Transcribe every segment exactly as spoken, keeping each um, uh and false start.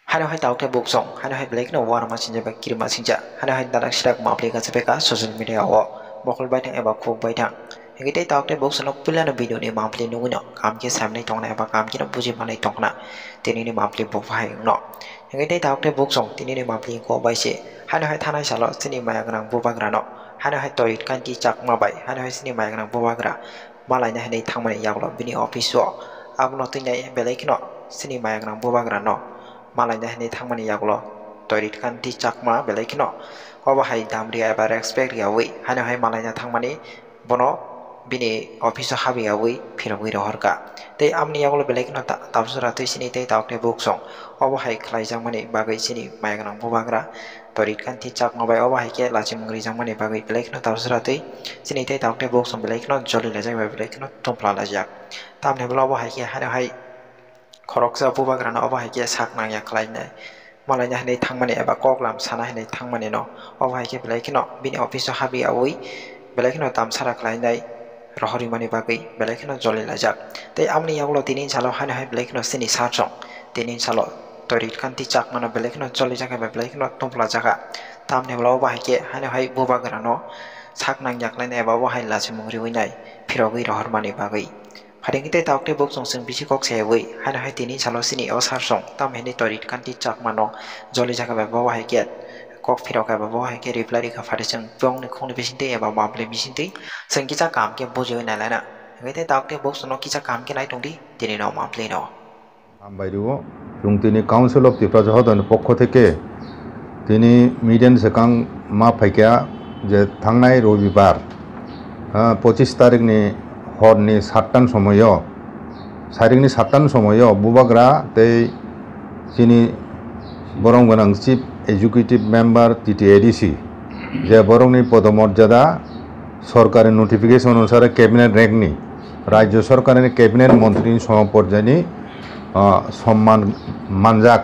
Haino hai tabuk tei buksong, haino hai belai kheno uanama sinjak bai kirima singjak, haino hai dadak sidak mapli kacha beka social media o mokol baithang eba khuk baithang. Hingke tei tabuk tei buksong no puila no video ni mapli nugui no kam khe samnai tongna eba kam khe no buji manai tongna tini ni mapli bo bahai wngno. Hingke tei tabuk tei buksong tini ni mapli kok bai se haino hai thanai salo chini maya gwnang bubagra no haino hai Torit Kanti Chakma bai haino hai chini maya gwnang bubagra malaina hinwi thangmani yagulo bini office o. Abono twi nai belai kheno chini maya gwnang bubagra no malaina hinwi thangmani yagulo Torit Kanti Chakma belai kheno obo hai dam riya eba respect riyawi haino hai malaina thangmani bono bini office o habyawi phirogwi rohorkha. Tei amoni yagulo belai kheno ta-, tabswra twi chini tei tabuk tei buksong obo hai khlaijakmani bagwi chini maya gwnang bubagra Torit Kanti Chakma bai obo hai khe lachimung rijakmani bagwi belai kheno tabswra twi chini tei tabuk tei buksong belai kheno joli laijak bai belai kheno tumpla laijak. Tamni bwla obo hai khe haino hai khoroksa bubagrano obo hai khe sak nangya khlainai. Malaina hinwi thangmani eba kok lam sana hinwi thangmani no obo hai khe belai kheno bini office o habyawi belai kheno tamsara khlainai. Rohorwimani bagwi belai kheno joli laijak. Tei amoni yagulo tini salo haino hai belai kheno chini sar song. Tini salo Torit Kanti Chakmano belai kheno joli jaka bai belai kheno tumpla jaka. Tamni ulo obo hai khe haino hai bubagrano sak nangya khlainai eba obo hai lachimung riwi nai phirogwi rohormani bagwi. Pharingkhe tei tabuk tei buksong chwng bisi kok sayawi haino hai tini salo chini o sar song tamo hinwi Torit Kanti Chakmano joli jaka bai obo hai khe kok phirok eba bo hai khe reply rikha phari chwng bongni khungni bisingtwi eba mapli bisingtwi chwng kisa kaham khe bujiwi nailaina. Hingkhe tei tabuk tei buksongno kisa kaham khe nai tongdi tini no mapli no. Hambai rio. Chwng tini Council of Tiprasa Hodani pokho theke tini media ni swkang ma phaikha je thangnai Robibar, ah, pochis tarikni horni sattan somoio, sairikni sattan somoio bubagra tei chini borom gwnang Chief Executive Member T T A D C, je borokni podomorjada sorkari notification onusare cabinet rank ni, rajyo sorkarni cabinet montri ni somo porjai ni, ah, somman manjak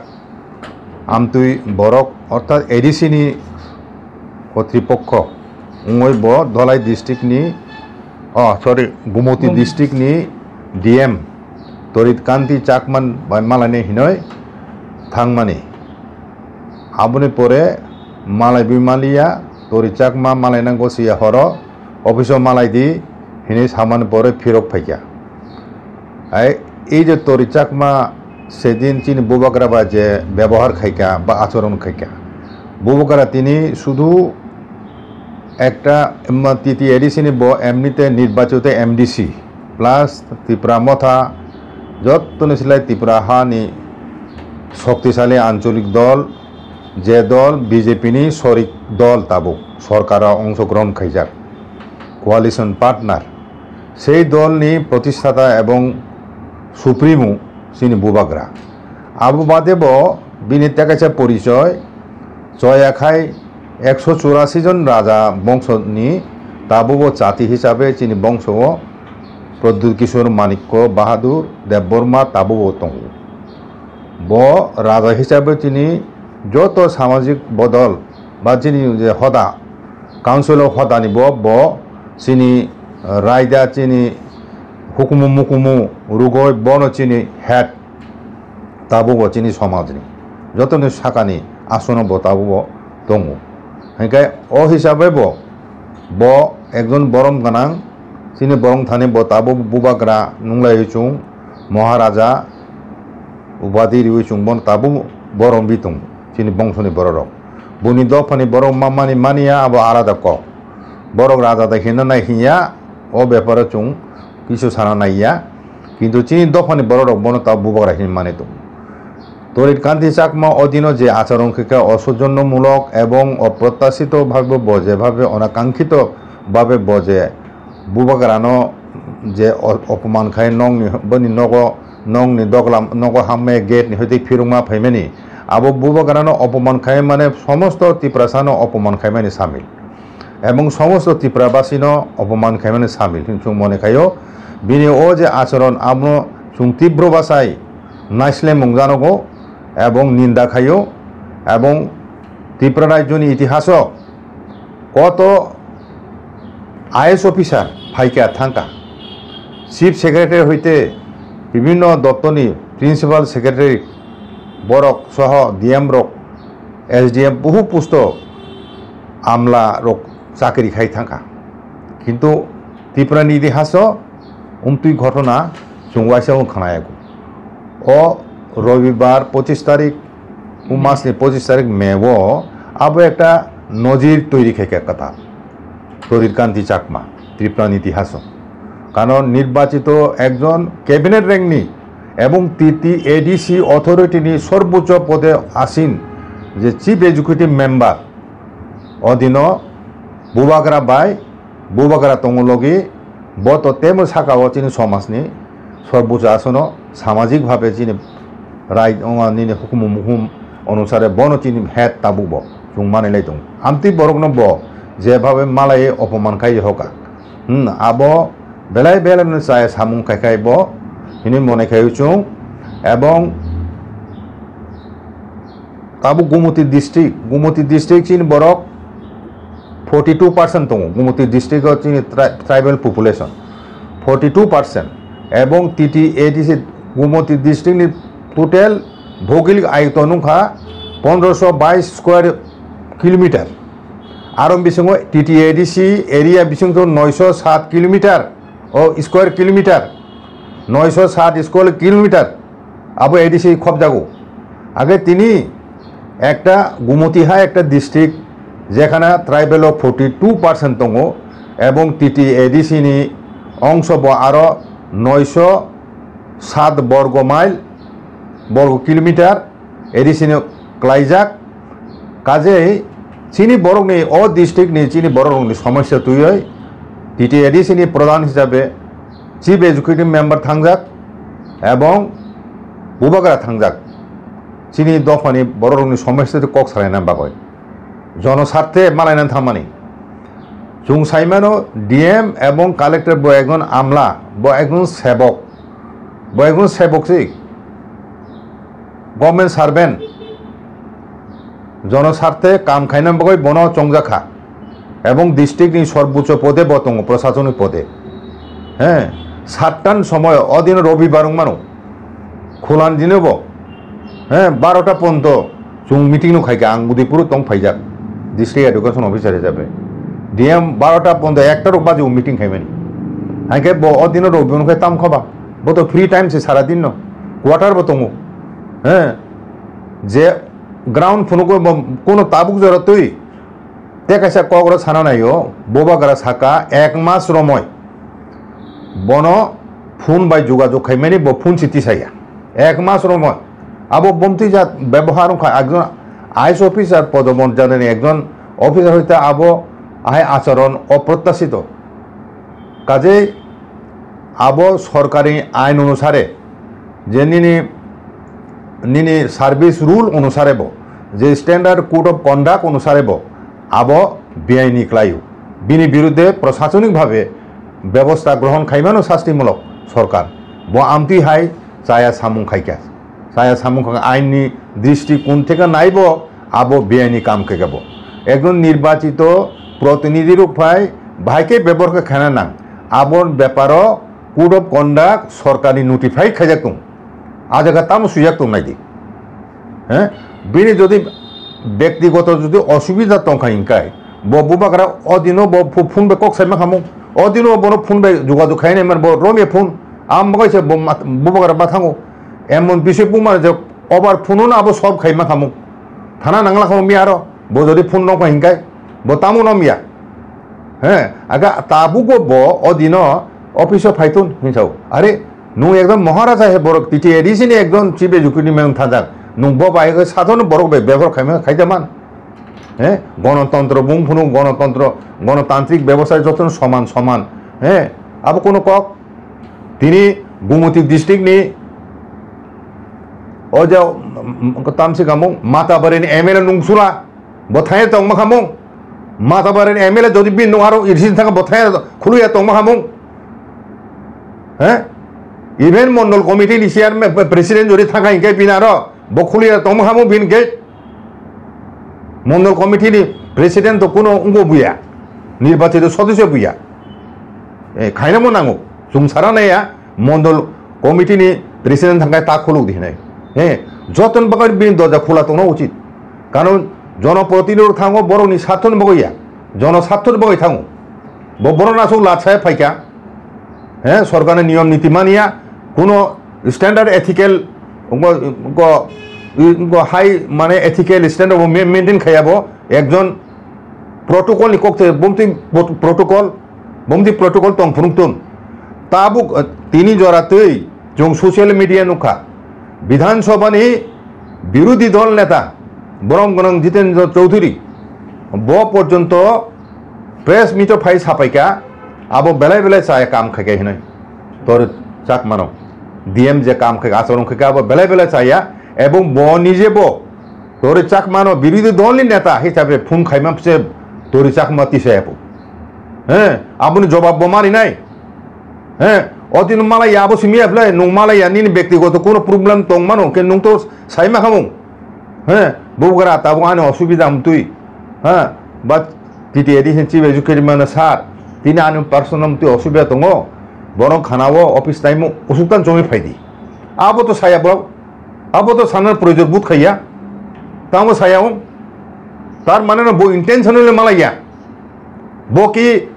amtwi borok orthat A D C ni kotripokho wngwi bo Dholai district ni, oh, sorry, Gumoti Gum- district ni D M Torit Kanti Chakman bai malaini hinoi thangmani. Aboni pore malai bui maliya, Torit Chakma malai nang gosiya horo, office o malai di hinwi samani pore phirok phaikha. Ai, ei je Torit Chakma sedin chini bubagra ba je byabohar khaikha ba achoron khaikha, bubagra tini sudu ekta, em, T T A D C ni bo emnite nirbachito M D C plus Tipra Motha jottoni silai Tipra hani shoktisali ancholik dol, je dol B J P ni sorik dol tabuk sorkaro ongshogrohon khaijak, coalition partner, sei dolni protisthata ebong supremo chini bubagra. Abo bade bo bini tekaisa porichoi, choya khai ekso churasi jon raja bongsoni tabukbo chati hisabe chini bongso o Pradyut Kishore Manikya Bahadur Debbarma tabukbo tongo. Bo raja hisabe chini joto samajik bodol ba chini je hoda, council o hodani bo, bo chini raida chini hukumu mukumu rugoi bono chini head. Tabukbo chini somajni jotoni sakani asono bo tabukbo tongo. Hinkhe o hisabe bo, bo ekjon borom gwnang, chini borom thani bo tabuk bubagra nunglaiwi chwng Maharaja upadi riwi chwng bono tabuk borom bi tongo chini bongsoni bororok. Boni dophani borok ma mani maniya abo alada kok. Borok raja da hinna nai hinya, o beparo chwng kisu sana naiya. Kintu chini dophani bororok bono ta bubagra hinwi manwi tongo. Torit Kanti Chakma o dino je acharon khe khe osojonnomulok ebong oprotyashito bhabe bo jebhabe onakankito bhabe bo je bubagrano je o-, opoman khai nokni, boni nogo, nokni doglam, nogo hammaya gate ni hoite phirokma phaimani, abo bubagrano opoman khai mane somosto Tiprasano opoman khaimani samil. Ebong somosto Tiprabasino opoman khaimani samil hinwi chwng mone khaio. Bini o je acharon abono chwng tibro bachai naislemung janogo ebong ninda khaio. Ebong Tripura rajyoni itihaso koto I A S officer phaikha thangkha, chief secretary hoite bibhinno doptorni principal secretary Borok soho D M rok, S D M buhu pusto amla rok chakri khai thangkha. Kintu Tipra Niti Haso umtwi ghotona chwng waisa wng khnayago. O Robibar pochis tarik, o masni pochis tarik May o abo ekta nojir toiri khaikha kwtal. তরির কান্তি চাকমা, ত্রিপুরার ইতিহাসও। কারণ নির্বাচিত একজন ক্যাবিনেট র্যাঙ্কনি এবং টিটিএডিসি অথরিটিনি সর্বোচ্চ পদে আসীন যে চিফ এক্সিকিউটিভ মেম্বার অধীন বুবাগ্রা বাই বুবাগ্রা তঙ্গলগি বত তেমন শাখা অচিন সমাজনি সর্বোচ্চ আসনও সামাজিকভাবে চিনি রায়, ওমা, nini hukumu muhum onusare bono chini head tabuk bo chwng manwi lai tongo. Amtwi borokno bo jebhabe malai opoman khai hoka. Hmm, abo belai belai no chaya samung khai khai bo hinwi mone khai chwng. Ebong tabuk Gumoti district, Gumoti district chini borok forty two percent tongo. Gumoti district o chini tri-, tribal population forty two percent. Ebong T T A D C Gumoti district ni total bhougolik ayoton wngkha pondroso bais square kilometer. Aro bisingo T T A D C area bisingtwi noisho sat kilometer o square kilometer, noisho sat square kilometer abo A D C khobjago. Age tini ekta Gumoti hai ekta district, jekhana tribal o forty two percent tongo, ebong T T A D C ni ongso bo aro noisho sat borgo mile, borgo kilometer A D C ni klaijak. Kajei chini borokni o district ni chini borok rokni somosya twiwi T T A D C ni pradhan hisabe chief executive member thangjak ebong bubagra thangjak. Chini dophani borok rokni somosya twi kok salaina bagwi jono sarthe malaina thamani. Chwng saimano D M ebong collector bo ekjon amla, bo ekjon sebok, bo ekjon sebok si. Government servant, jonosarthe kam khaina bagwi bono chongjakha, ebong district ni sorbocho pode bo tongo, prosasonik pode. He, sattan somoy o dino robibar wngmano, khulan dino bo, he, barota ponto chwng meeting no khaikha, ang Udaipur o tong phaijak, district education officer hisabe. D M barota ponto ekta rok baji o meeting khaimani. Haikhe bo o dino robibar wngkhe tam khoba, bo to free time se sara din no, quarter bo tongo. He, je ground phunugo bo kuno tabuk jora twi, te kaisa kok ro sana naio, bubagra saka ek mas romoi bono phone bai jogajog khaimani, bo phone si tisaya. Ek mas romoi abo bomtwi jat bebohar wngkha, ekjon I A S officer, podobon janani ekjon officer hoite abo ahai acharon oprotyashito. Kajei abo sorkari ain onusare, je nini, nini service rule onusare bo, je standard code of conduct onusare bo, abo beaini klaio. Bini birudde prosasonik bhabe bebosta grohon khaimano sastimulok sorkar. Bo amtwi hai chaya samung khaikha. Chaya samung kha ain ni dristi kun theke naibo abo beaini kam khaikha bo. Ekjon nirbachito protinidhi rok phai bahai khe bebor khe khana nang. Abo beparo code of conduct sorkar ni notify khaijak tong. A jaga tamo swijak tong nai di. He? Bini jodi bektigoto jodi osubida tong kha hinkai, bo bubagra o dino bo phu-, phone bai kok sai ma khamung. O dino bono phone bai jogajog khai nai man bo romya phone. Am bagai se bo mat-, bubagra ma thango. Emon bisoi buma je obar phone no abo solve khai ma khamung. Thana nangla khamung mi aro. Bo jodi phone nokma hinkai, bo tamo nom ya. He, aga tabugo bo o dino office o phaithun hinsao. Are, nung ekdom Maharaja he borok T T A D C ni ekdom chief executive member thajak. Nung bo bai ke sadhon borok bai bebor khaima khaida man. He, gonotontro bung phunu gonotontro, gonotantrik bebosai jotono soman soman. He, abo kono kok. Tini Gumoti district ni o je, mm, tamsi kamung Matabari ni M L A nungsula. Bo thaya tongma khamung. Matabari ni M L A jodi bin nung aro irsin thangkha bo thaya khuluya tongma khamung. He? Even mondol committee ni chairman, president jodi thangkha hinke bin aro bo khuluya tongma khamung bin gate. Mondol committee ni president to kuno ungo buya. Nirbachito sodosyo buya. Eh, khaina mo nango. Chwng sara naiya mondol committee ni president thangkha ta khuluk di hinai. He, jotoni bagwi bini dorja khula tongna uchit. Karon jonoprotinidhi thango borokni sarthoni bagwi ya, jonosarthoni bagwi thango. Bo borok aswk lat saya phaikha. He, sorkarni niyom niti maniya, kuno standard ethical, go, go, go high mane ethical standard bo ma-, maintain khaiya bo, ekjon protocol ni kokte, bomti protocol, bomti protocol tong phunuk tun. Tabuk, eh, tini jora twi, Chwng social media nukha, Bidhan Sabha ni birodhi dol neta borom gwnang Jitendra Chowdhury bo porjonto press meet o phai sapaikha, abo belai belai chaya kam khaikha hinwi. Tor Chakmano D M je kam khaikha, acharon khaikha, abo belai belai chaya, ebong bo nije bo Tor Chakmano birodhi dol ni neta hisabe phone khaima se Tor Chakma tisa abo. He, aboni jobab bo marinai. He, o din malai ya abo simi ya phlai, nung malai ya nini bektigoto kuno problem tong mano, ke nung to sai ma khamung. He, bugra tabuk ani osubida mtui. Ha, but T T A D sin chief education mana sir, tini ani personal mtui osubida tongo. Borok khana o office time o usuk tan chongwi phaidi. Abo to saya borok, abo to sana proyojok but khaiya. Tamo saya o. Tar mane no bo intentionally malai ya. Bo ki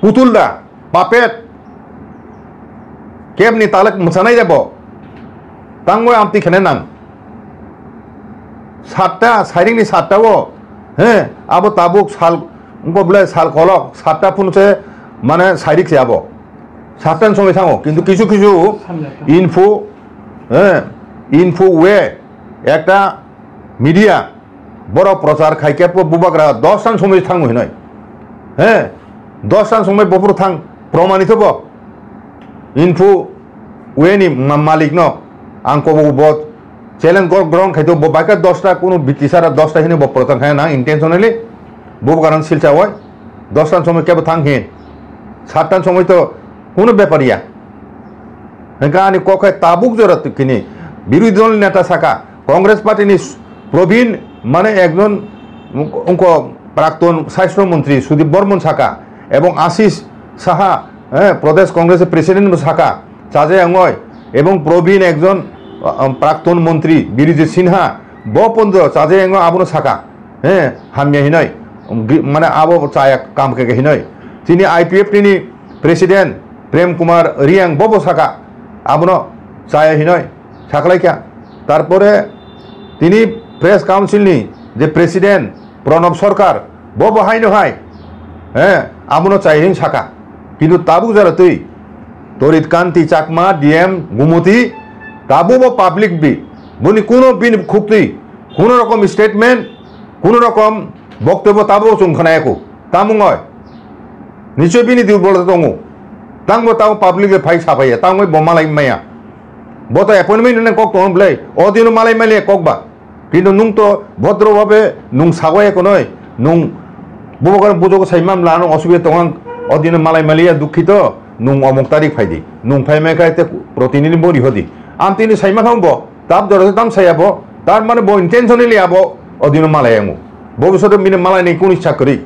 putul da. Puppet. Kebni talak mwsanai jabo. Tangbo amtwi khene nang. Satta, sairingni satta o. He, abo tabuk sal, wngkha bwlai sal kolok, satta phunukhe mane sairik se abo. Satta ni somoi thango, kintu kisu kisu info, he, info way, ekta media, Borok prochar khai khe po bubagra dos tan somoi thango hinoi. He? Dos tan somoi bophuru thang promanito bo. Info weni ma-, malik no ang kobo bo challenge gor-, ground khai to bo baika dos ta kunu bitisara dos ta hinoi bo prochar khai nang intentionally. Bubagra silcha oi. Dos tan somoi kebo thang hin. Sat tan somoi to kunu bepar ya. Hingke ani kok hai tabuk jora twi kini birodhi dol neta saka, Congress party ni Probin mane ekjon ungko prakton sasthro montri Sudip Bormon saka, ebong Ashish Saha, eh, Pradesh Congress president bo saka, chajai angoi, ebong Probin ekjon, ah, prakton montri Birijit Sinha, bo pondo chajai angoi abono saka, eh, hamya hinoi, gri-, mane abo chaya kam khe hinoi. Chini I P F T ni president Prem Kumar Riang bo bo saka, abono chaya hinoi. Saklaikha. Tarpore tini Press Council ni je President Pranab Sarkar, bo bo haino hai, eh, abono chai hin saka. Kintu tabuk jara twi Torit Kanti Chakma, D M Gumuti, tabuk bo public bi, boni kuno bini khuk twi, kuno rokom statement, kuno rokom boktobyo tabuk chwng khwnayakho. Tamung oi. Nichoi bini durbol tongo. Tangbo tamo public le phai saphaiya, tangbo bo malai maya. Bo to appointment hwnwi kok tongo bwlai. O dino malai maliya kok ba. Kintu nung to bhodro bhabe nung sagoya konoi. Nung bubagra bujogo sai mamla ano osubida tongo ang. O dino malai maliya dukhito nung omok tarik phaidi. Nung phai mai khai te protinidhi bo rihodi. Amtini sai ma thang bo. Tab jora tam saya bo. Tar mane bo intentionally abo o dino malai ango. Bo bisode bini malai ni kuni chakri.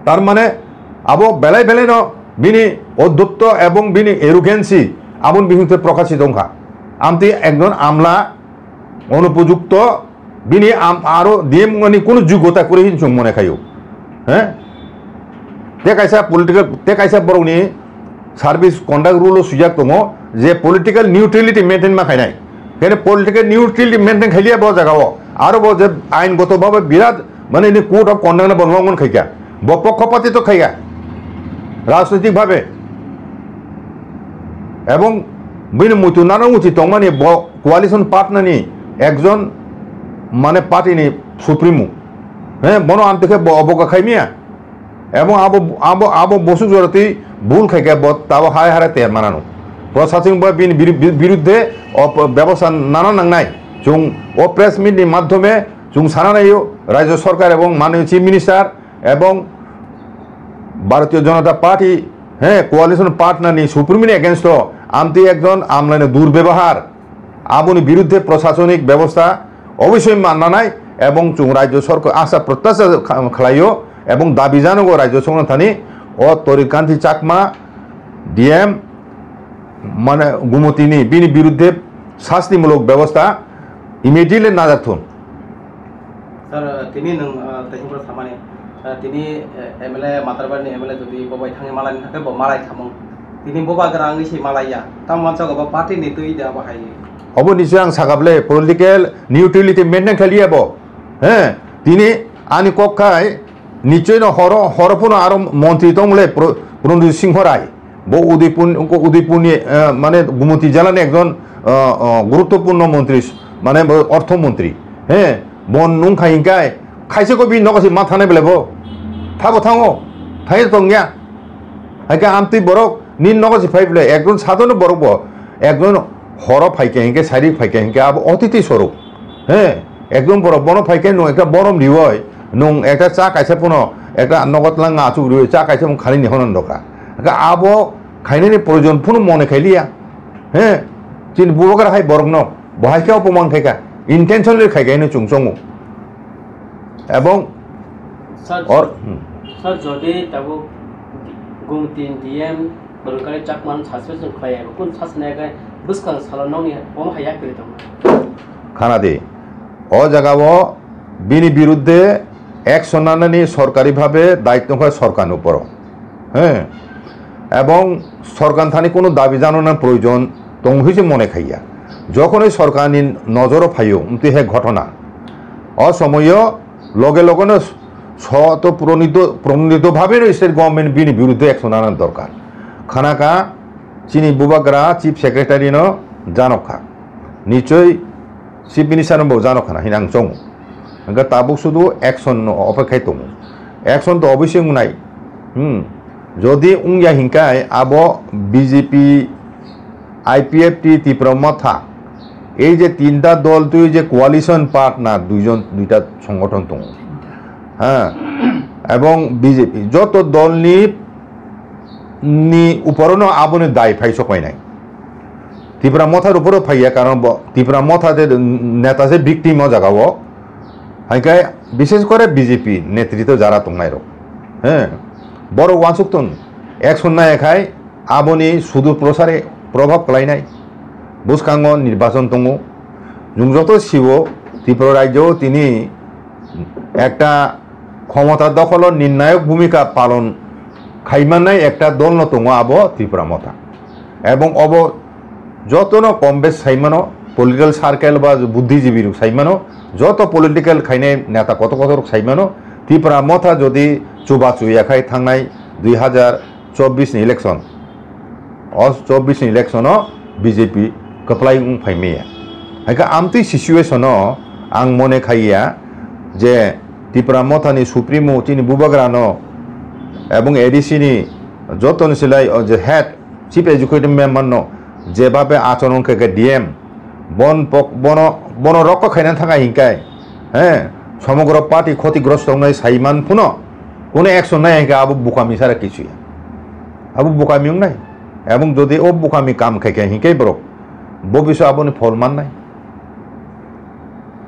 Tar mane abo belai belai no bini odutto ebong bini arrogancy abon bihinte prokashi tongkha. Amti ekjon amla onupojukto bini am-, aro D M ni kunu jugota kuri hin chwng mone khayo. He? Te kaisa political, te kaisa borokni service conduct rule o swijak tongo je political neutrality maintain ma khainai. Kene political neutrality maintain khailiya bo jaga o. Aro bo je ain goto bhabe birat mane ni code of conduct no bo longmon khaikha. Bo pokkhopati to khaikha. Rajnitik bhabe. Ebong bini muitu nana uchi tongmani bo coalition partner ni ekjon mane party ni supremo. He, bono amtwi khe bo oboka khaimiya. Ebong abo, abo, abo bosuk jora twi bul khai khe bo tabo hai hare ter manano. Prosasing bo bini biru-, bi-, biruddhe o p-, bebosta nana nangnai. Chwng o press meet ni madhyome chwng sana naio, Rajya Sarkar ebong Mananiya Chief Minister ebong Bharatiya Janata Party, he, coalition partner ni supreme ni against o amtwi ekjon amlaino durbebahar, aboni biruddhe prosasonik bebosta oboisoi mannanai ebong chwng Rajya Sarkar asa protesta kha-, khlaio ebong dabi janogo Rajya Sarkar thani o Torit Kanti Chakma D M mane Gumutini bini biruddhe sastimulok bebosta immediately najak thun. Sir, tini nwng, ah, tei hwnkhai samani, ah, tini, eh, M L A Matarbarni M L A jodi bo bai thangwi malai wngkha khe bo malai khamung. Tini bubagra wngwi se malai ya. Tamo manchago bo party ni twi da bo hai. Obo ni se ang sakable political neutrality maintain khaliya bo. He, tini ani kok khai nichoi no horo, horo phano aro montri tong le Pro-, Pranjit Singh Rai. Bo Udaipur, Udaipurni, eh, mane Gumoti jilani ekjon, eh, eh, guruttopurno montri, mane bo ortho montri. He, bo nung khai hinkai, khaise ko bini nogo se ma thanai bele bo. Thabo thango, thai tong ya. Hai khe amtwi borok nini nogo se phai bele, ekjon sadhano borok bo, ekjon horo phai khe hinke, sari phai khe hinke, abo otiti sorow. He, ekdom borok bono phai khe nwng ekta borom riwoi, nwng ekta cha kaisa phano, ekta nogo tlang achuk riwoi, cha kaisa phano khalini hono dokra. Khe abo khainani proyojon phano mone khailiya. He, chini bubagra hai borokno, bo hai khe opoman khai kha, intentionally khai kha hino chwng chongo. Ebong Sir, or, hmm. Sir, jodi tabuk Gumti D M Borongkari Chakma no suspension khlai ya, kun sasna ya khe bwskang salo nokni omo hai yapri tongo. Khana di, o jaga o bini biruddhe action nanani sorkari bhabe daitto wngkha sorkarni uporo. He, ebong sorkar thani kunu dabi janana proyojon tong hoi se mone khaiya. Jokhonoi sorkarni nojoro phaio, mtwi he ghotona. O somoyo loge loge no so to pronito, pronito bhabe no state government bini biruddhe action nana dorkar. Khana ka chini bubagra chief secretary no janok kha. Nichoi chief minister no bo janok khana hinang chongo. Hingke tabuk sudu action no opekhai tongo. Action to obviously wngnai. Hmm. Jodi wngya hinkai abo B J P, I P F T, Tipra Motha, ei je tinta dol twi je coalition partner duijon, duita songothon tongo. Ha. Ebong B J P, joto dolni ni uporono aboni dai phai sokpainai. Tipra Motha ruporo phaiya, karon bo Tipra Motha je neta je victim o jaga o. Hai khe bishesh kore B J P netritwo jara tongnai rok. He. Borok wansuk tong action naya khai aboni sudur prosare probhab kwlainai. Bwskango nirbachon tongo. Nwng joto siwo Tripura rajyo tini ekta khomota dokholo nirnayok bhumika palon khaimannai ekta dolno tongo abo Tipra Motha. Ebong obo jotono kom bes saimano, political circle ba buddhijibi rok saimano, joto political khainai neta kotor kotor rok saimano, Tipra Motha jodi chuba chuya khai thangnai dui hazar chobbish ni election, o chobbish ni election o B J P kwplai wng phai maya. Hai khe amtwi situation o ang mone khaiya je Tipra Motha ni supremo chini bubagra no ebong A D C ni joto ni silai o je head chief executive member no jebabe achoron khe khe D M bon pok-, bono, bono rokho khaina thangkha hinkai, he, somogro party khotigrosto wngnai saiman phuno, kuno action nai hinkai abo bukami sara kichu ya. Abo bukami wngnai. Ebong jodi o bukami kam khai khe hinkai borok, bo biso aboni phol mannai.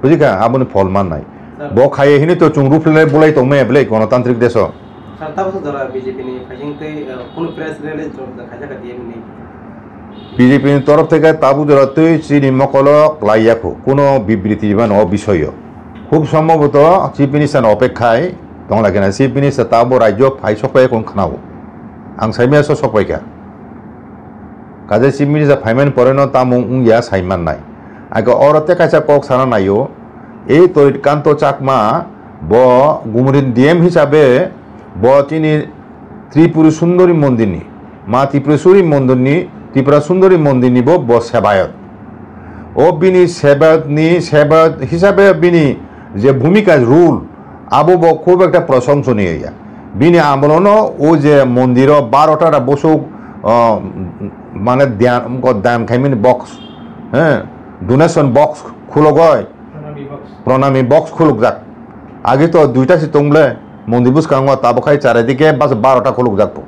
Bujikha, aboni phol mannai. Sir. Bo khaiye hini to chwng ruphlai bulai tongmaya belai gonotantrik deso. Sir, tabuk jora B J P ni phaising tei, uh, kunu press release jora khaijak D M ni. B J P ni torof theke tabuk jora twi chini mokolo klai yakho, kuno bibriti mano o bisoyo. Khub sombhoboto Chief Minister no opekhai tonglaikha na, Chief Minister tabo rajyo phai sokpai kong khnao. Ang saimaya so sokpaikha. Kaje Chief Minister phaimani pore no tamo wngya saimannai. Ake oro te kaisa kok sana naio, ei Torit Kanto Chakma bo Gumrin D M hisabe bo chini Tripuri Sundori Mondirni, Ma Tripuri Sundori Mondirni, Tripura Sundori Mondirni bo, bo sebayot. O bini sebayotni, sebayot hisabe bini je bhumika role, abo bo khub ekta proshongsoniyo ya. Bini amolono o je mondiro barota ta bosuk, ah, mane dhyan, dhyan khaimani box, he, donation box khulogoi, pranami box, pranami box khulukjak. Age to duita se tongle, mondir bwskango tabuk khai charidike bas barota khulukjak to.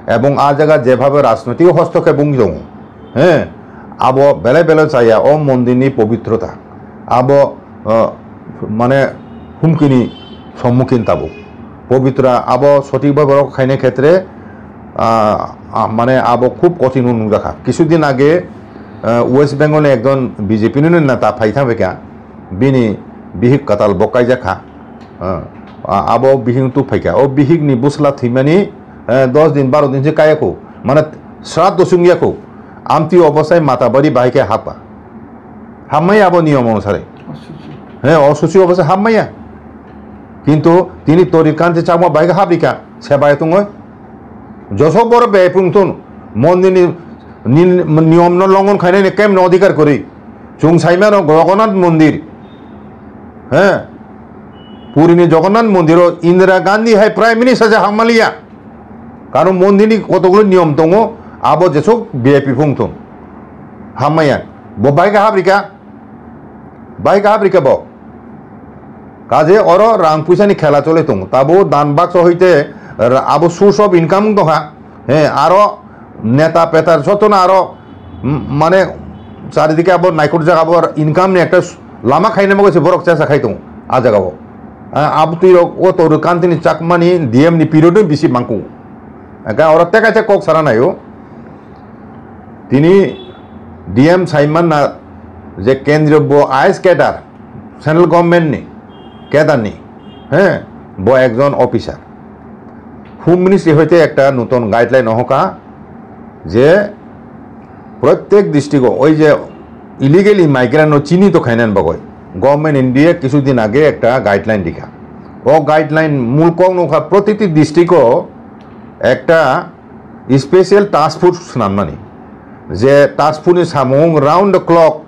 Ebong a jaga jebhabe rajnoitik hostokhep wngwi tongo, he, abo belai belai chaya o mondirni pobitrota. Abo, ah, mane humkini sommukhin tabuk. Pobitra abo sotik bhabe rok khaina khetre, ah, ah, mane abo khub kothin nungjakha. Kisudin age Ah, West Bengal ni ekjon B J P ni neta phai thang kha, bini bihik kwtal bo kaijak kha. Ah, a-, abo bihik tu phai kha. O bihik ni bwsla thwimani, eh, dos din, baro din se kaya kho. Mane sraddho sung ya kho. Amtwi obosai Matabari bahai khe hapa. Hammai abo niyom onusare. He, osuchi obosai hammai ya. Kintu tini Tori Kanti Chakma bahai khe habrika. Sebai tongoi. Josok boro bepung thun, mondir ni, ni, niyom no longon khainani kemno odhikar kwrwi. Chwng saimano Jagannath mondir. He. Puri ni Jagannath mondir o Indira Gandhi hai Prime Minister ja hamaliya. Karon mondir ni kotokgulo niyom tongo, abo jesok V I P phung thun. Hammaya. Bo bai kha habrika. Bai kha habrika bo. Kaje oro rang puisa ni khela chole tongo. Tabo dan baksa hoite ra-, abo source of income wng tongkha. He, aro neta peta jotono aro, m-, mane charidike abo naikhor jaga abo income ni ekta s-, lama khaina bagwi se borok chesa khai tongo a jaga o. A, abo twi rok o Tori Kanti ni Chakma ni D M ni period no bisi mangkuk. Aka oro teka cha kok sara naio. Tini D M saimanna je kendriyo bo I A S cadre, central government ni cadre ni, he, bo ekjon officer. Home Ministry hoite ekta nuton guideline ohokha je prottek district o oi je illegal immigrant no chinito khainani bagwi government India kichu din age ekta guideline dikha. O guideline mul kok nokha protiti district o ekta special task force swnamnani, je task force ni samung round the clock,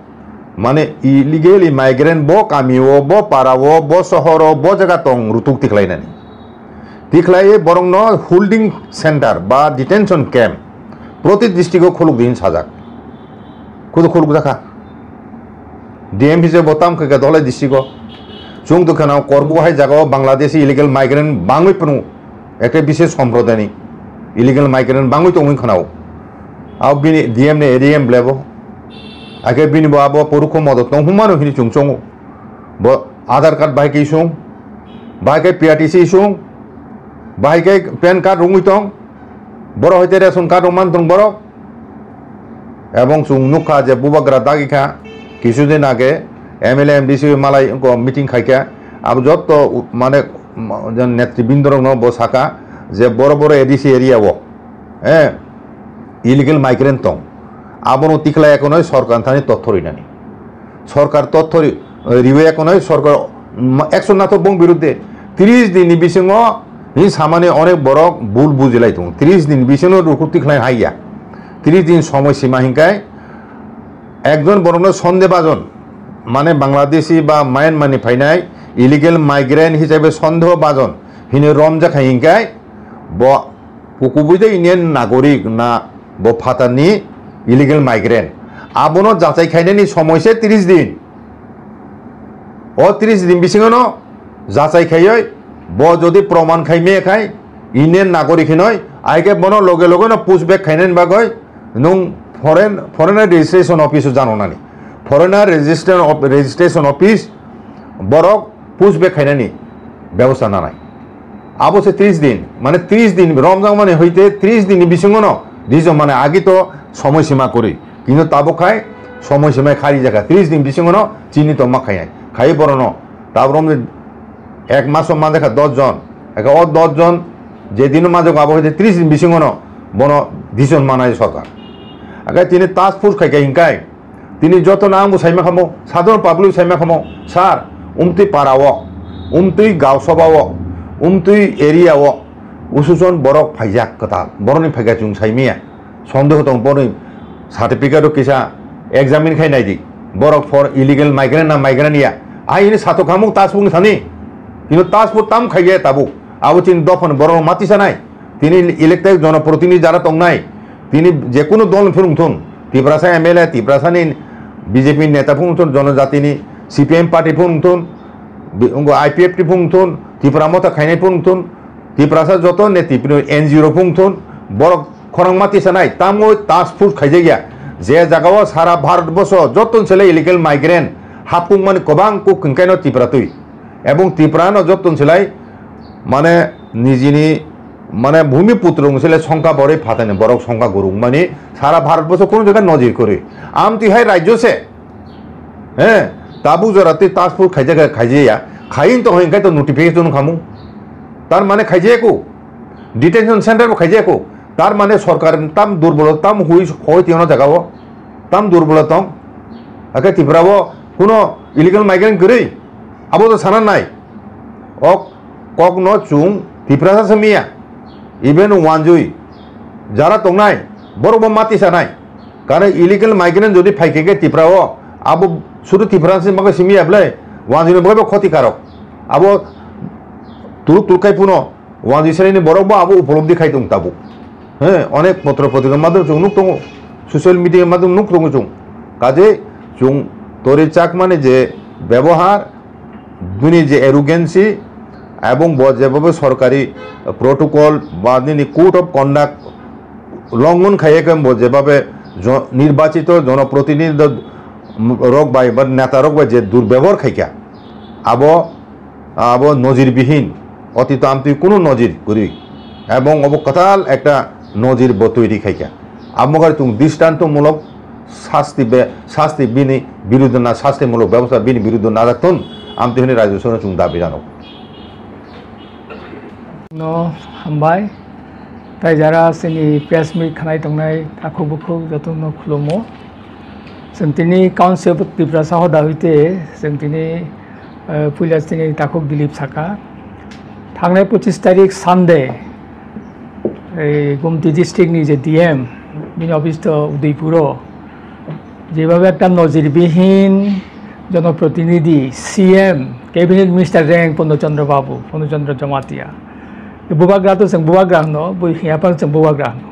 mane illegal immigrant bo kami o, bo para o, bo sohor o, bo jaga tong rutuk tikhlainani. Tikhlai borokno holding center ba detention camp proti district o khuluk din sajak. Kudu khuluk jakha. D M hise bo tam khe dolai district o. Chung to khana Korbu hai jaga o Bangladeshi illegal migrant bangwi phunu. Ekhe bises somprodani illegal migrant bangwi tongwi khwnao. Abo bini D M ni A D M blebo. Akhe bini bo abo porukho modot tong humano hini chwng chongo. Bo Aadhaar card bahai khe isung, bahai khe P R T C isung, bahai khe pan card rungwi tong. Borok hoite ration card rok man tong borok. Ebong chwng nukha je bubagra dagi kha, kisu din age M L A, M D C malai wngkha meeting khai kha, abo jotto u-, mane, um, netribindorokno bo saka je boro boro A D C area o, eh, illegal migrant tong, abono tikhlai ekonoi sorkar thani totho rinani. Sorkar totho ri-, riwi ekonoi sorkar, um, action nathok bong biruddhe. Tris din ni bisingo hin samani onek borok bul bujilai tongo. Tris din bisingo rukuti khlai haiya. Tris din somoi sima hinkai ekjon borokno sonde bajon, mane Bangladeshi ba Myanmar ni phainai illegal migrant hisabe sondeho bajon hini romjak hai hinkai bo Kukubui de Indian nagorik na bo phatarni illegal migrant. Abono jachai khainani somoi se tris din. O tris din bisingono jachai khaioi bo jodi proman khai me khai Indian nagorik hinoi, aike bono loge loge no push back khainani bagoi nung foreign, foreigner registration office o janonani. Foreigner registration of, registration office borok push back khainani bebosta nanai. Abo se tris din, mane tris din romjakmani hoite tris din ni bisingono dijo mane agi to somoi sima kwrwi. Kintu tabuk khai somoi sima khari jakha tris din bisingono chini to ma khainai. Khai borono tabuk romni ek maso manjakha dos jon. Eka o dos jon je dino manjakha abo hoite tris din bisingono bono decision manai sorkar. Aka tini task force khai khai hinkai. Tini joto no ang bo saima khamo, sadharon public saima khamo, sir, umtwi para o, umtwi gaosoba o, umtwi area o, ususon borok phaijak kwtal, borokni phaikha chwng saimaya, sondeho tong borokni certificate o kisa examine khai naidi, borok for illegal migrant na migrant ya, ai hini satok hamung tasbung thani, kino tasbo tam khaiya tabuk, abo chini dophani borok mati sanai. Tini elected jonoprotinidhi jara tongnai, tini jekunu dol phirung thun, Tiprasa M L A, Tiprasa ni B J P neta phirung thun, jonojatini C P M party phirung thun, bi-, ungo I P F T phirung thun, Tipra Motha khainai phirung thun, Tiprasa joto neti phirung N G O rok phirung thun, borok khorang mati sanai, tamo task force khaijakya, je jagao sara Bharat boso joto sele illegal migrant hapung mani kobang kuk hingkaino Tipra twi, ebong Tipra no joto silai mane nijini Mane bhumi putro wngse le songkha boroi phatani borok songkha gurung mani sara Bharat boso kuno jaga nojir kwrwi. Amtwi hai rajyo se. He, tabuk jora twi Tajpur khaijak khaijaya. Khain to hoi khai to notification khamu. Tar mane khaijaya ko. Detention center bo khaijaya ko. Tar mane sorkar tam durbol tam hui hoi tiyono jaga o. Tam durbol tong. Ake Tripura o kuno illegal migrant kwrwi. Abo to sana nai. Ok. Kokno chwng Tiprasa se miya, even wanjui jara tongnai, borok bo mati sanai. Kare illegal migrant jodi phai khe khe Tripura o, abo sudu Tiprasa se bagwi simi ya bwle, wanjui ni bagwi bo khoti karok. Abo turuk turuk khai puno, wanjui sani ni borok bo abo upolobdi khai tong tabuk. He, onek potro potrika madhyom chwng nuk tongo, social media madhyom nuk tongo chwng. Kaje chwng Torit Chakmani je bebohar, bini je arrogancy, ebong bo jebhabe sorkari protocol ba nini code of conduct longhon khaiye khe bo jebhabe jo-, nirbachito jonoprotinidhi rok bai ba neta rok bai je durbebohar khaikha, abo, abo nojir bihin, otito amtwi kunu nojir kwrwi, ebong obo kwtal ekta nojir bo toiri khaikha. Amo khe chwng dristontomulok sasti be, sasti bini biruddhe na, sastimulok bebosta bini biruddhe najakthun, amtwi hwnwi rajyo songno chwng dabi jano. No, hambai. Tai jara chini press meet khanai tongnai takhuk bukhuk jotono khulumo. Chwng tini Council of Tiprasa hoda hoite chwng tini, eh, puila chini takhuk Dilip saka. Thangnai pochis tarik Sunday, ei Gumti district ni je D M, bini office to Udaipuro. Jebhabe ekta nojirbihin jonoprotinidhi, C M, Cabinet Minister rank Purno Chandra Babu, Purno Chandra Jamatia. Bubagra to chwng bubagra hwno, bui hiya phano chwng bubagra hwno.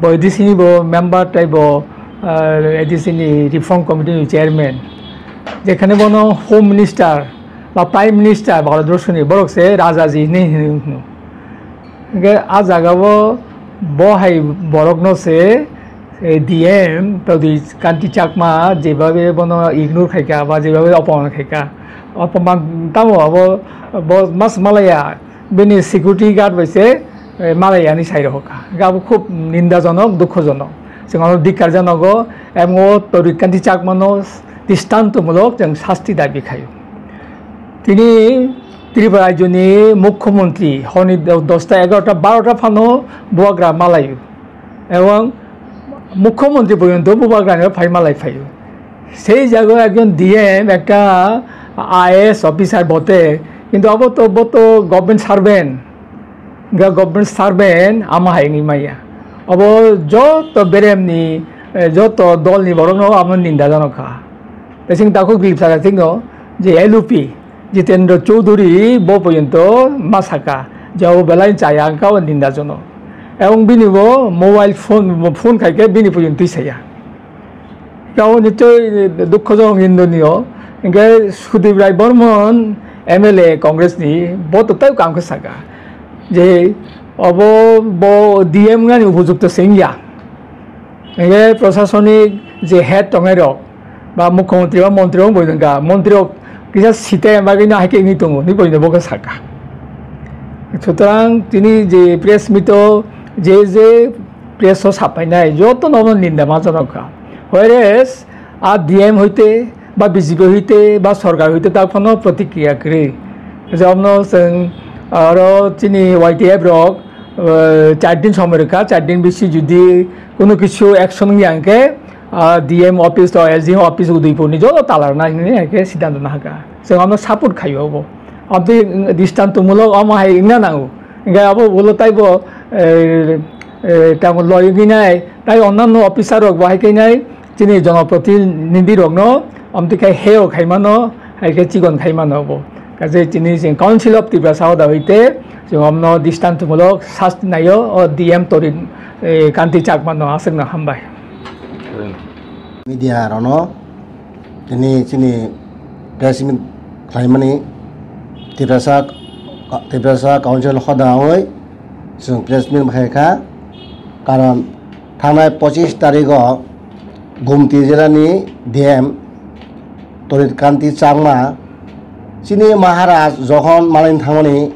Bo A D C ni bo member tei bo, ah, A D C ni Reform Committee ni chairman. Jekhane bono Home Minister ba Prime Minister Bharat Borso ni borok se Rajaji hinwi hino. Hwnkhe a jaga o bo hai borok no se, eh, D M Pradyut Kanti Chakma jebhabe bono ignore khaikha ba jebhabe opoman khaikha, opoman tamo abo bo mas malaya. Bini security guard bai se, eh, malai ani sai rohor kha. Hwnkhe abo khub nindajonok, dukhojonok. Chwng ano dhikkarjanogo, ebong o Torit Kanti Chakmano dristontomulok chwng sasti dabi khaio. Tini Tripura rajyoni mukhyamantri horni do-, dosta, egarota, barota phano bubagra malaio. Ebong mukhyamantri porjonto bubagrani phai malai phaio. Sei jago ekjon D M ekta I A S officer bote, kintu abo to, bo to government servant, ga government servant ama hai wngwi maya. Abo joto beremni, eh, joto dolni borokno amo ninda janok kha. Tei chwng takhuk Dilip saka thikno je L U P, Jitendra Chowdhury bo porjonto ma saka je abo belai chaya wngkha o ninda jono. Ebong bini bo mobile phone, phone khai khe bini porjonto twi saya. Khe abo nichoi dukhojonok nindoniyo. Hwnkhe Sudip Rai Barman M L A Congress ni bo to tei kam khe saka je obo bo D M wngani upojukto se wngya. Hwnkhe prosasonik je head tongnai rok, ba mukhyamantri ba montri rok wng bai wngkha, montri rok kisa site bagwi no hai khe wngwi tongo hinwi bo khe saka. Sutrang tini je press meet o je je press o sapainai joto no ninda ma janok kha. Whereas a D M hoite ba B J P hoite ba sorkar hoite tak phano protikriya kwrwi. Je omno chwng aro chini Y T F rok, eh, char din somoi rwkha, char din bisi judi Kunu kisu action wngya hwnkhe, ah, D M office to S D M office Udaipur ni joto talarna hinwi hai khe siddhanto nahakha. Chwng ano support khaio obo. Aboni dristontomulok omo hai wngna nango. Hwnkhe abo ulo taibo, eh, eh, tamo loi wngwi nai, tai onnanno officer rok bo hai khe nai chini jonoprotinidhi rokno amtwi khai heyo khaimano, hai khe chikon khaimano obo. Kaje chini chwng Council of Tiprasa hoda hoite chwng omno dristontomulok sasti naio o D M Torit, eh, Kanti Chakmano aswkno hambai. Media rokno tini chini press meet khlaimani Tiprasa, Tiprasa Council hoda oi chwng press meet khai kha, karon thangnai pochis tarigo Gumti jilani D M Torit Kanti Chakma chini Maharaj jokhon malaini thangmani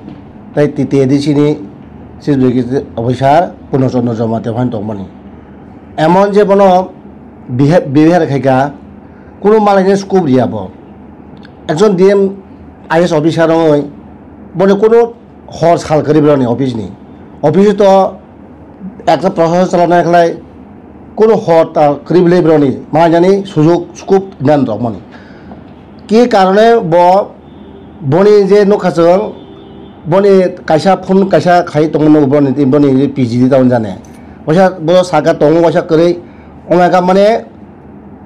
tei T T A D C ni Chief Executive Officer Purno Chandra Jamatia phan tongmani. Emon je bono bihe-, bihar khaika, kuno malaini scope riya bo. Ekjon D M I A S officer oi, boni kuno hor sal kwrwi boroni office ni. Office to ekta process chalana khlai, kuno hor ta kwrwi boroni, malaini sujok scope nan rokmani. Ki karone bo, boni je nukha chwng, boni kaisa phone kaisa khai tongmano boni, boni P G D town jane. Waisa bo saka tongo waisa kwrwi, omega mane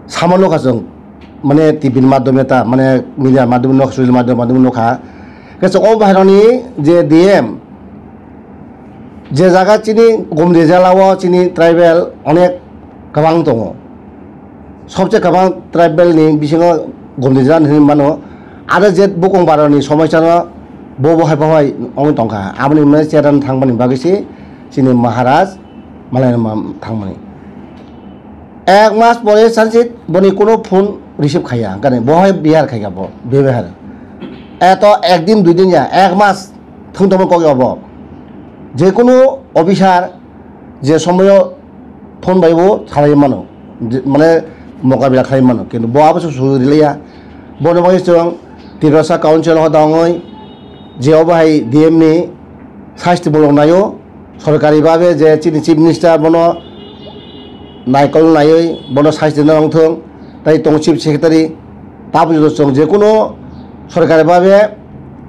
sama nukha chwng, mane T V ni madhyome ta, mane media madhyome nukha, social madhyome, madhyome nukha. Kaisa o bahaironi je D M, je jaga chini Gumti jela o chini tribal onek kwbang tongo. Sobse kwbang tribal ni bisingo Gumti jela hinwi mano. Aro je bukung baroni somosya no bo bo hai bo hai wngwi tongkha. Aboni mane cheran thangmani bagwi se chini Maharaj malai ma thangmani. Ek mas pore sansit boni kuno phone receive khaiya, gani bo hai bihar khaika bo, bebehar. Eto ek din dui din ya, ek mas thung tongmo kok ya bo. Je kuno officer je somoyo phone bai bo salai mano, je, mane mokabila khlai mano, kintu bo abo se sujuri liya. Bono bai chwng Tiprasa Council hoda ongoi je obo hai D M ni sasti bolong nayo, sorkari babe je chini Chief Minister bono naikol naiwi bono sasti na ongthong, tai tong Chief Secretary, tabuk joto chwng je kuno sorkari babe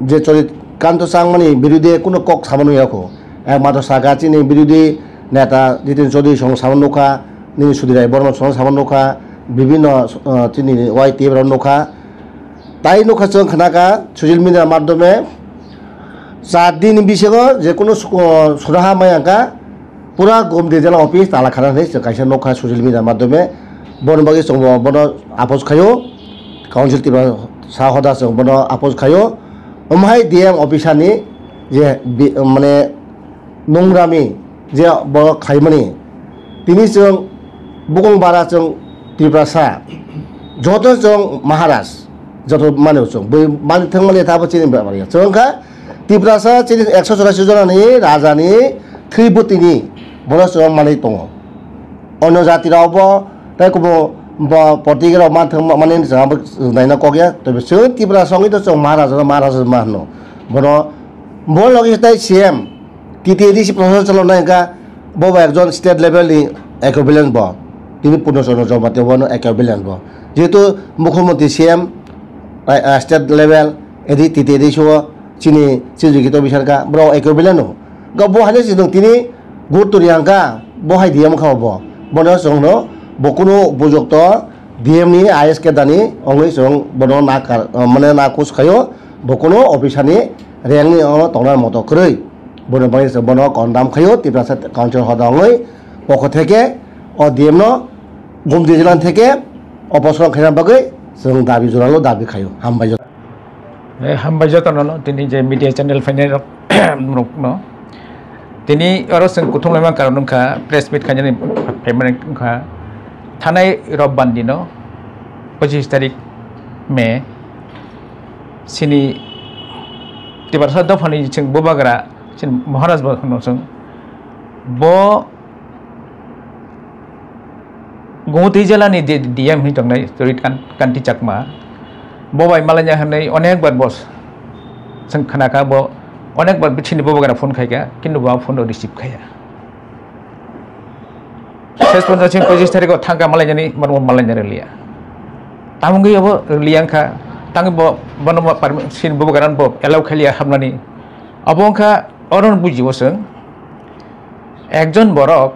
je Chorit Kanto Changmani birude kuno kok samano yakho. Ekmatro saka chini birodhi neta Jitin Chaudhary song samano nukha, nini Sudhir Rai Borma song samano nukha, bibhinno, uh, chini Y T F rok nukha. Tai nukha chwng khnakha social media madhyome char din bisingo je kuno su-, uh, suraha maya wngkha, pura Gumti jela office tala khana hinwi chwng kaisa nukha social media madhyome. Bono bagwi chwng bo-, bono apos khaio, Council Tiprasa hoda chwng bono apos khaio. Omo hai D M officer ni je bi-, mane nungrami je borok khlaimani, tini chwng bukung bara chwng Tiprasa, joto chwng Maharaj, joto mani chwng bui mani thwngmani tabo chini bebari chwng kha Tiprasa chini ekso chorasi jonani rajani thwi bwtwini bono chwng mani tongo. Onyo jati rok bo tei kubo bo portiga rok man thwng mani chwng abo naina kok ya, tei chwng Tiprasa wngwi to chwng Maharaj no Maharaj ma hwno. Bono bo logi tei C M T T A D C process chaloknai hwnkha, bo bo ekjon state level ni equivalent bo, tini Purno Chandra Jamatia bono equivalent bo. Jehetu Mukhyamantri C M, ah, ah, state level, edi T T A D C o chini chief executive officer kha, bro equivalent no. Ga bo haino si nung tini gur turi hwnkha, bo hai D M kha bo. Bono chwng no, bo kunu bujok to D M ni I S khe dani, ongwi chwng bono na kar, ah, mane na kus khaio, bo kunu officer ni rank ni ono tongna moto kwrwi. Bono bagwi se bono condemn khaio, Tiprasa Council hoda wngwi pokho theke o D M no Gumti jela theke oposoron khaina bagwi chwng dabi joralo dabi khaio. Hambai joto. Eh, hambai jotono no, tini je media channel phainai rok, rok no. Tini oro chwng kuthum laima karon wngkha, press meet khainani phaimani wngkha. Thanai Rob Bandi no, pochis tarik May, chini Tiprasa dophani chwng bubagra, chini Maharaj bo hwno chwng. Bo Gumti jela ni D-, D M hinwi tongnai Chorit Kan-, Kanti Chakma. Bo bai malanya hinwi onek bar bo s-, chwng khnakha bo onek bar chini bubagra phone khaikha, kintu bo phone rok receive khaiya. Ses ponjak chini pochis tarikh o thangkha malainani, bono malaina rwliya. Tamungwi abo rwliya wngkha, tangwi bo, bono bo permi-, chini bubagra bo allow khailiya hapnani. Abo wngkha oro bujibo chwng, ekjon borok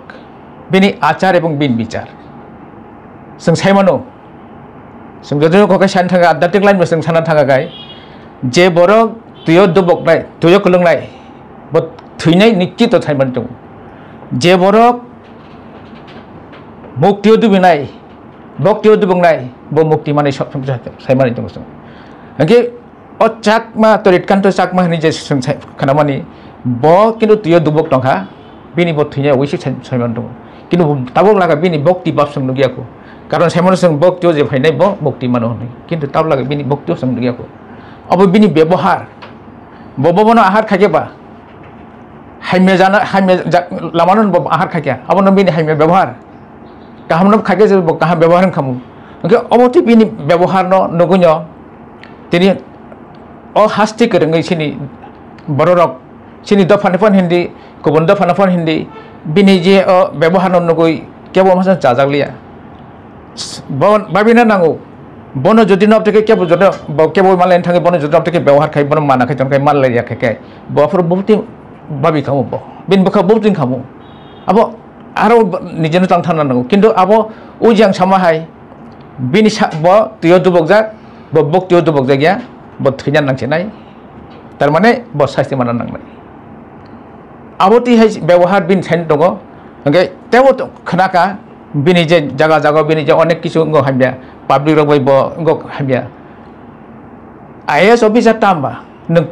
bini achar ebong bini bichar. Chwng sai mano, chwng joto kok khe sana thangkha, adhyatmik line bo chwng sana thangkha khai, je borok twio duboknai, twio kwlwngnai, bo thwinai nischito sai mani tongo. Je borok muktio dubinai, boktio duboknai, bo mukti manwi so-, so-, so-, sai mani tongo chwng. Hwnkhe o Chakma, Chorit Kanto Chakma hinwi je chwng sai-, khnamani, bo kintu twio dubok tongkha, bini bo thwinai wisik sai-, saiman tongo. Kintu bo tabuk laga bini bokti bab chwng nukya kho. Karon saimano chwng boktio je phainai bo mukti mano hwnwi. Kintu tabuk laga bini boktio chwng nukya kho. Abo bini bebohar. Bo, bo bono ahar khaikhe ba. Hamya jana, hamya ja-, lamano bo ahar khaikha. Abono bini hamya bebohar. Kahamno khaikha je bo kaham bebohar wngkhamu. Hwnkhe obo twi bini beboharno nugwino tini o hasti kwrwngwi chini bororok, chini dophani phano hindi, kubun dophani phano hindi, bini je o beboharno nugwi kebo masa chajakliya. Bo babina nango. Bono jodi no teke kebo jodi bo kebo malen thangi bono jodi no teke bebohar khai bono mana khai ton khai mal ya khai khai. Bo aphuru bubti babi khamu bo. Bin bokha bubti khamu. Abo aro nijeno tang thana nango. Kintu abo ujang sama hai bini sa bo tuyo dubok jak, bo bok tuyo dubok jak ya, bo thwinan nang chenai. Tar mane bo sasti mana nangnai. Abo twi hai bebohar bini sain tongo. Hwnkhe tebo to khnaka bini je jaga jaga bini je onek kisu wngkha hamya, public rok bai bo wngkha hamya. I A S officer tamba nwng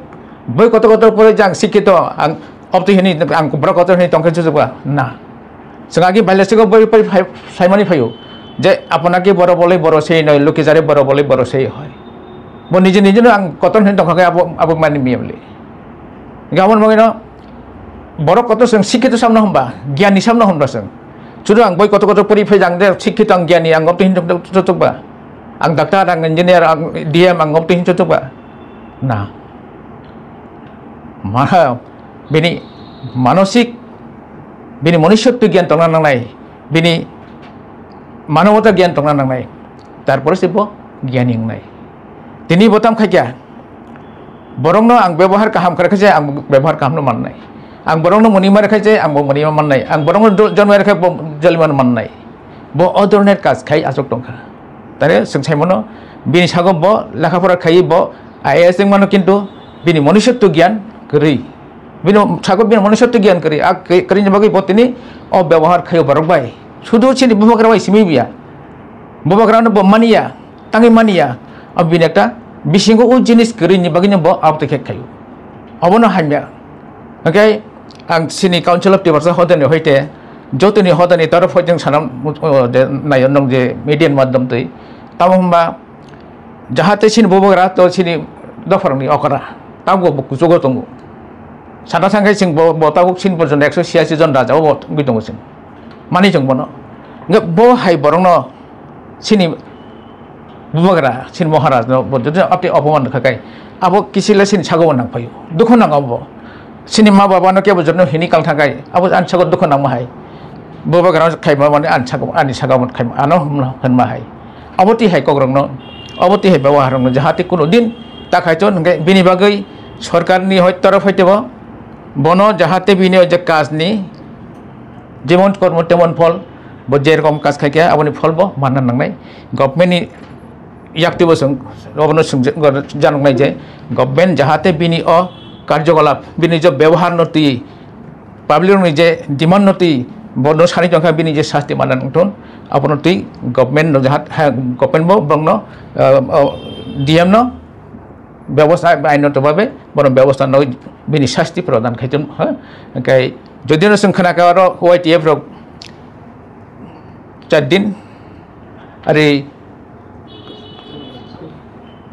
boi kotor kotor pore jang sikhito ang obtwi hini ang borok kotor hini tongkhe chuchukba na. Chwng agi bailasigo boi pai phai-, saimani phaio je apona ki boro boloi boro sei noi, luki jare boro boloi boro sei hoi. Bo nije nije no ang kotor hini tongkha khe abo, abo mani miyamli. Gamon mangino borok kotor chwng sikhito samno hamba, gyan ni samno hamba chwng. Chudu ang boi kotor kotor pori phai jang de sikhito ang gyan ni ang obtwi hini tongkhe chuchukba. Ang doctor, ang engineer, ang D M, ang obtwi hini chuchukba. Na. Mara bini manosik, bini monisotto gyan tongna nangnai, bini manobota gyan tongna nangnai, tarpore se bo gyani wngnai. Tini bo tam khaikya, borokno ang bebohar kaham khaikha se ang bebohar kahamno mannai, ang borokno mwnwi ma rwkha se ang bo mwnwi ma mannai, ang borokno do-, jolma rwkha bo jolma mannai. Bo o dhoroner kaj khai achuk tongkha. Tare chwng saimano bini sago bo lekha pora khaiwi bo I A S wngmano kintu bini monisotto gyan kwrwi. Bini sago bini monisotto gyan kwrwi. A kwrwi, kwrwini bagwi bo tini o bebohar khaio borok bai. Sudu chini bubagra bai simi biya. Bubagrano bo maniya, tangwi maniya. O bini ekta bisingo o jinis kwrwini bagwino bo abtwi khe khaio. Obono hamya. Hwnkhe ang chini Council of Tiprasa hodani hoite jotoni hodani torof hoite sanam, o, de nayo nung je media ni madhyam twi. Tamo hwnba jahate chini bubagra to chini dopharokni okra tabuk bo kuchugo tongo. Sana thangkhe chwng bo, bo tabuk chini porjonto ekso chhiyasi jon raja bo wngwi tongo chwng. Mani chwng bono. Hwnkhe bo hai borokno chini bubagra, chini Maharaj no bo jodi apni opoman kha kai, abo kisila chini sago bo nang phaio. Dukhu nang abo. Chini ma baba no kebo jodi hini kal tha kai, abo ani sago dukhu nang ma hai. Bubagra khaima mani ani sago, ani sago khaima ano hwnma hai. Abo twi hai kokrok no, abo twi hai bebohar no jahate kuno din ta khai ton hwnkhe bini bagwi sorkar ni hoi torof hoite bo bono jahate bini o je kaj ni jemon kormo temon phol, bo je rokom kaj khai khe aboni phol bo manna nangnai. Government ni yakti bo chwng obono chwng janoknai je government jahate bini o karjokolap, bini je bebohar no twi, public ni je demand no twi, bono sani tongkha bini je sasti manna nangthon, abono twi government no jahat, ha, government bo borokno, ah, oh, D M no bebosta ainoto babe bono bebosta no bini sasti prodan khai ton, ha? Hwnkhe jodi no chwng khna kha oro Y T F rok char din, ari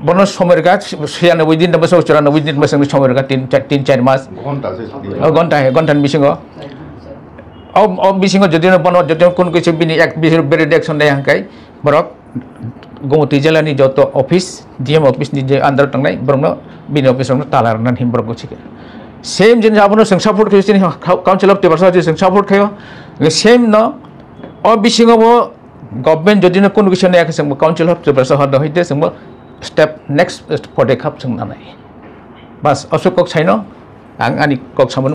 bono somoi rwkha, chhiyanoboi din, bwswk chwranoboi din bwswk somoi rwkha, tin, char, tin, char mas. Ghonta se. O ghonta he, ghonta ni bisingo. O, o bisingo jodi no bono, jodi no kun kisa bini ek bisir bere action nai hwnkhe, borok Gumoti jela ni joto office, D M office ni je under tongnai, borok no bini office rok no tala rwna hin borok gosi khe. Same jinis abono chwng support khayo, chini Council of Tiprasa chwng support khayo. Same no, o bisingo bo government jodi no kunu kisa nai khe chwng bo Council of Tiprasa hodo hoite chwng bo step next podekap chwng nanai. Bas, aswk kok saino, ang ani kok samano.